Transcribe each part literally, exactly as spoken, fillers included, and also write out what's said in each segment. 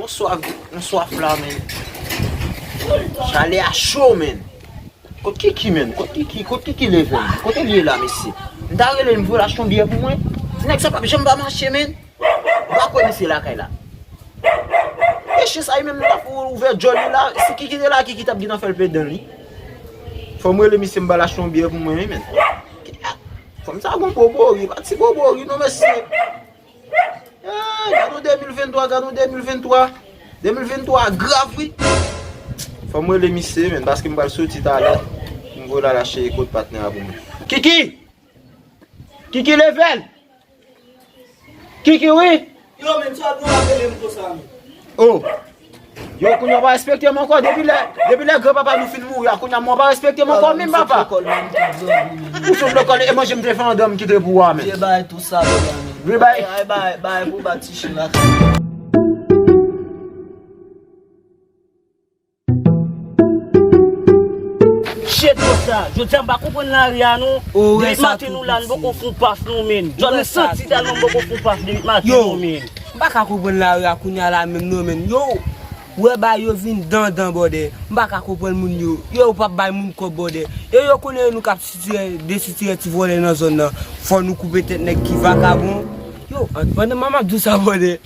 Swaf, m swaf la, men. Chalè a cho, men. Kot Kiki, men? Kot Kiki? Kot Kiki leve, men? Kote l ye la, mesye? M ta rele l, m voye l achte yon byè pou mwen. Nèg sa p ap janm pa mache, men. Ou pa kwè misye lakay la? E chen sa, li menm, li t ap ouvè djòl li la. Si Kiki te la, Kiki t ap gentan fè l pèdan li. Fò m rele misye, m ba l achte yon byè pou mwen, wi, men. Fanm sa gon bobori, pa ti bobori, non, mesye. Eh, gad yon de mil venntwa, gad yon de mil venntwa. De mil venntwa grav, wi. Fò m rele misye, men, paske m pral soti talè. M voye l al achte kot patnè a pou mwen. Kiki! Kiki, leve l! Kiki, wi! Yo, men, sa nou ap rele m konsa, men. Oh! Yo, kounye a w pa respekte m ankò. Depi lè, depi lè granpapa nou fin mouri a, kounye a, mwen w pa respekte m ankò, menm papa. Ou sot lekòl, e manje m te fè anndan m kite pou ou a, men. Vye bay tou sa, men. Vye bay. Ay, bay, bay pou ba ti chen la. Shit, bòs la. Jodi a, m pa konprann lari a, non. Depi maten nou la, nou poko fon paf, non, men. Jodi a, nou santi tèlman m poko fon paf depi maten, non, men. M pa ka konprann lari a kounye a la menm, non, men. Yo, wè bagay yo vin dandan, bòdè. M pa ka konprann moun yo. Yo, yo p ap bay moun kòb, bòdè. Yo, yo konnen yo nou k ap sitire, desitire ti vòlè nan zòn nan. Fò nou koupe tèt nèg ki vakabon. Yo, an, pandan m ap di w sa, bòdè.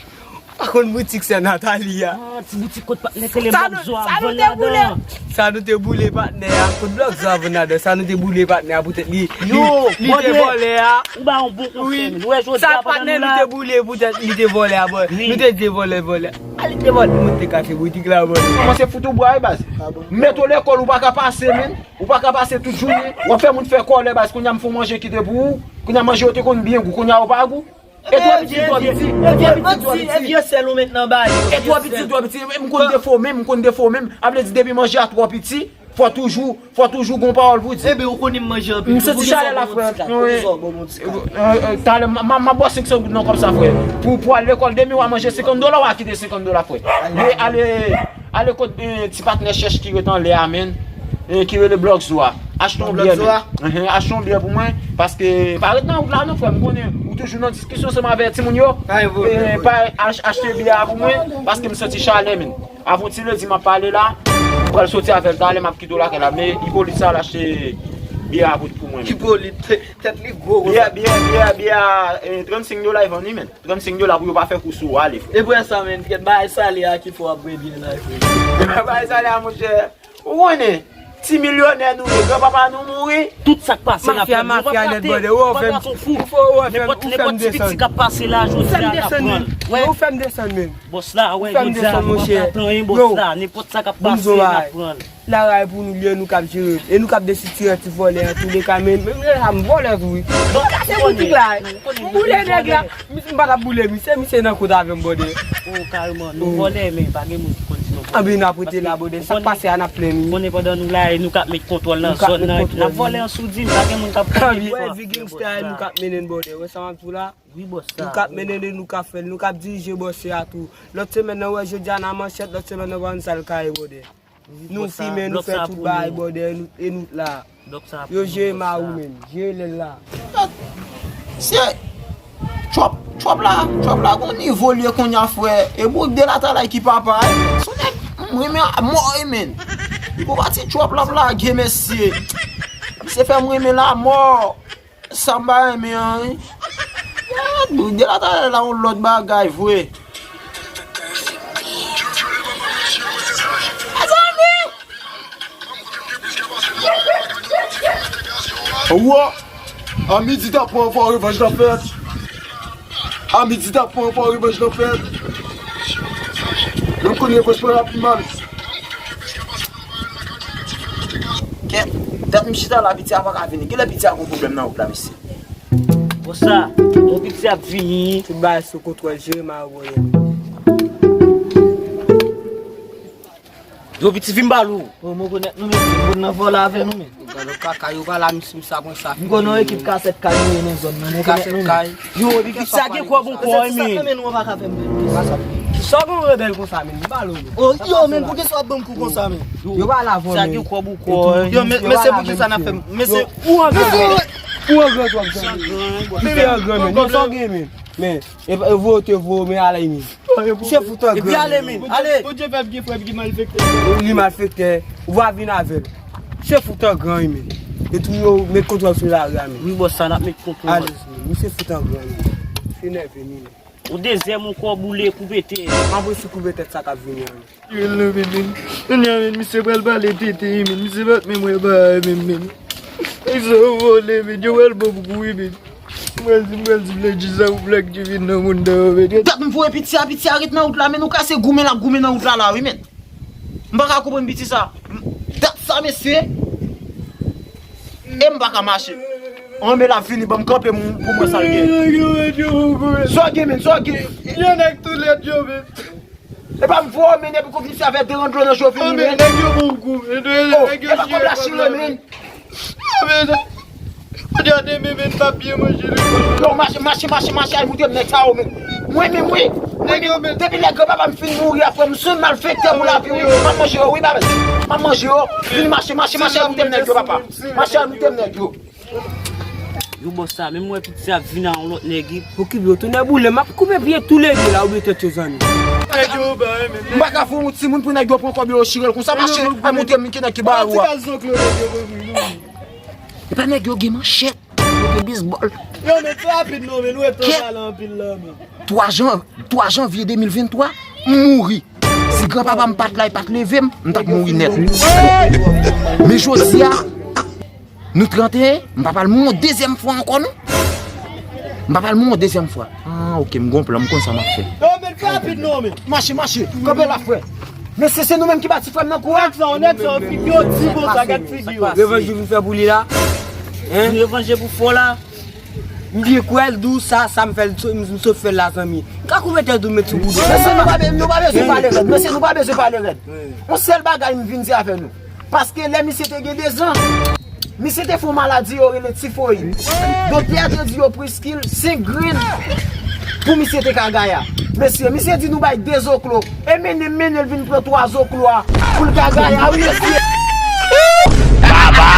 Pa konn boutik sè Nathalie a. Ah, ti boutik kot patnè te le blòk zo a vann ladan. Sa nou te boule patnè a, kot blòk zo a vann ladan. Sa nou te boule patnè a poutèt li, li, li te vòlè a. Ou ba yon bon konsèy, men. Ou wè jodi a pandan nou la. Sa patnè nou te boule poutèt li te vòlè a, bò. Nou te di vòlè, vòlè. A li te vòlè, moun te kache boutik la, bò. Kòmanse fout ou bwa, wi, baz. Mete w lekòl, ou pa ka pase, men. Ou pa ka pase tout jounen. W ap fè moun fè kòlè, baz. Kounye a m fè w manje kite pou ou. Kounye a manje yo te konn byen gou. Kounye a yo pa gou. E twò piti, twò piti. E twò piti, twò piti. E vye sèl ou met nan bagay yo. E twò piti, twò piti. M konn defo menm, m konn defo menm. A vle di depi manje a twò piti, fò toujou, fò toujou gon pawòl pou di. Ebyen, ou konnen m manje anpil. M santi chalè la, frè. Talè, m a ba w senk san goud nan kòb sa, frè. Pou, pou al lekòl demen, w a manje senkant dola, w a kite senkant dola, frè. Men ale, ale kot, eh, ti patnè chèch ki ret anlè a, men. Eh, ki rele Blòk Zo a. Achte yon byè. Achte yon byè pou mwen, paske pa ret nan wout la non, frè. M konnen ou toujou nan diskisyon ansanm avèk timoun yo. Eh, pa ach-, achte byè a pou mwen, paske m santi chalè, men. Avan ti ledi m ap pale la, m pral soti avè l talè, m ap kite w lakay la. Men Ipolit sa al achte byè a pou, pou mwen, men. Ipolit, tèt li gwo konsa. Byè, byè, byè, byè a, eh, trannsenk dola, li vann li, men. Trannsenk dola pou yo pa fè kou sou ou, ale, frè. E pou sa, men, kèt bagay salè a ki fè w ap bwè byè la, frè. Bagay salè a, monchè. Ou konnen, ti milyonè nou ye, granpapa nou mouri. Tout sa k pase n ap pran. Mafya, mafya nèt, brother. Ou fè m, ou fè m, ou fè m desann. Nenpòt, nenpòt ti piti k ap pase la, jodi a, n ap pran l. Ou fè m desann, men. Bòs la, wè, jodi a, nou p ap tanyen, bòs la. Nenpòt sa k ap pase, n ap pran l. Laray pou nou li ye, nou k ap jere. E nou k ap desitire ti vòlè an touleka, men, men, men, m vòlè tou, wi. Bon, kase boutik la. M boule nèg la. Misye, m pa t ap boule misye, misye nan kont avè m, brother. Oh, kareman, nou vòlè, men pa gen moun ki konn si nou vòlè. Anben, n ap rete la, brother. Sa k pase a, n ap plenn, wi. Konnen pandan nou la, e nou k ap met kontwòl nan zòn nan, epi n ap vòlè an soudi, pa gen moun k ap konnen. Wè, vi gangsta, e nou k ap mennen, brother. Wè sa m ap di w la? Wi, bòs la. Nou k ap mennen, e nou k ap fè l, nou k ap dirije bòs yo a tou. Lòt semèn nan, wè, jodi a nan manchèt, lòt semèn nan, wè, ann sal kaye, brother. Nou fimen, nou fè tout bagay, brother, e nou, e nou la. Yo jere mari w, men, jere lè l la. Se Trap, Trap la, Trap la gon nivo l ye kounye a, frè. E boug de latalay ki papa, e, men. Se yon nèg m renmen a mò, e, men. Gon pati Trap la ap lage, mesye. Misye fè m renmen l a mò. Sa m pa renmen an, wi. Gad, boug de latalay la yon lòt bagay vre. Mezanmi! Wa! A midi t ap pran fò revanj lan fèt. A midi t ap pran fò revanj lan fèt. Menm kounye a revanj lan pi mal. Kèt, dat m chita la, piti a pa ka vini. Kilè piti a gon pwoblèm nan wout la, mesye? Bòs la, yon piti ap vini. Tout bagay sou kontwòl, jere mari w, brother. Yo, piti, vin m ba l ou. Bon, mwen konèt nou, men, mwen nan vòlè avè nou, men. Gade kaka, yo pa la, misye, misye ap pran sa. M konnen yon ekip kasèt kay nou ye nan zòn nan, mwen konèt nou, men. Yo, epi piti a gen kòb ankò, men. Sa w gen rebèl konsa, men, m ba l ou, men. Oh, yo, men, poukisa w ap ban m kou konsa, men? Yo pa la vòlè. Sa gen kòb ou kò. Yo, men, men se poukisa n ap fè m, men se ou an gran. Ou an gran twòp, zanmi. Misye an gran, men. Yo, sa w gen, men? Men, e, e voye w te voye w, men ale, men. Se fout an gran. Epi ale, men, ale. Bondye fè m gen frè m ki malfektè. Li malfektè. Ou va vin avè l. Se fout an gran, men. E tou yo met kontwòl sou lari a, men. Wi, bòs, sa n ap met kontwòl. Ale, men. Se fout an gran, men. Se nève, men. Ou dezyèm, ou kò boule, koupe tèt. M ap resi koupe tèt sa k ap vini an, men. Yo, non, men, men. Kounye a, men, misye pral pale tete, men. Misye pa t menm wè bagay, men, men. Nèg sa yo vòlè, men. Yo pral ban m kou, men. M pral di, m pral di Black G sa pou Black G vin nan mond nan, men. Dat m voye piti a, piti a ret nan wout la, men. Nou kase goumen l ap goumen nan wout la, la, wi, men. M pa ka konprann piti sa. Dat sa, mesye. E m pa ka mache. Anben l ap vini, ban m kanpe m pou m wè sa l gen. Sa w gen, men, sa w gen. Yo nèg tou lèd yo, men. E pa m voye w, men, epi kou vin fè avè de rann dlo nan je w fini, men. Nèg yo bon kou, men. Oh, nèg yo e pa kòb la chire, men. Anben, anben, demen, men, m p ap byen manje lekòl. Yo, mache, mache, mache, mache, al moute m nèg sa yo, men. Mwen menm, wi. Mwen menm, depi nèg granpapa m fin mouri, apre m sou malfektè pou lavi, wi. M ap manje yo, wi, babèl. M ap manje yo. Vin mache, mache, mache, al moute m nèg yo, papa. Mache, al moute m nèg yo. Yo, bòs sa, menm wè piti sa vin a yon lòt nèg, wi. Okipe yo, tonnè boule, m ap koupe pye toulède la, oubyen tèt yo zanmi. Nèg yo ba, men. M pa ka fè yon timoun pou nèg yo pran kòb yo chire l konsa, mache, al moute m ki nèg ki ba ou a. Ti kal zòk yo, nèg yo, bon, wi, wi. Epa nèg yo gen manchèt, yo gen bizbòl. Yo, men, fè rapid non, men, nou ret nan pale anpil la, men. Twa jan, twa janvye de mil venntwa, m mouri. Si granpapa m pa t la, e pa t leve m, m t ap mouri nèt. Men jodi a, nou tranteyen, m pa pral mouri yon dezyèm fwa ankò, non. M pa pral mouri yon dezyèm fwa. Ah, ok, m gon plan, m konn sa m ap fè. Yo, men, fè rapid non, men. Mache, mache, kanpe la, frè. Mesye, se nou menm ki ba ti frè m nan kou a. Nèg sa yo, nèg sa yo, figi yo di konsa, gad figi yo. Revanj ou vin fè pou li la? Hein? Revanj pou fò la. M byen kwè l di w sa, sa m fè l, m sot fè l la, zanmi. M ka koupe tèt ou, met sou boudou. Mesye, nou pa be-, nou pa bezwen pale rèd. Mesye, nou pa bezwen pale rèd. Yon sèl bagay m vin di avè nou. Paske lè misye te gen dezan, misye te fè yon maladi yo rele tifoyid. Doktè a te di yo preskri l senk grenn pou misye te ka gaya. Mesye, misye di nou bay de zoklo. E mennen, mennen l vin pran twa zoklo a pou l ka gaya, wi, mesye. Baba!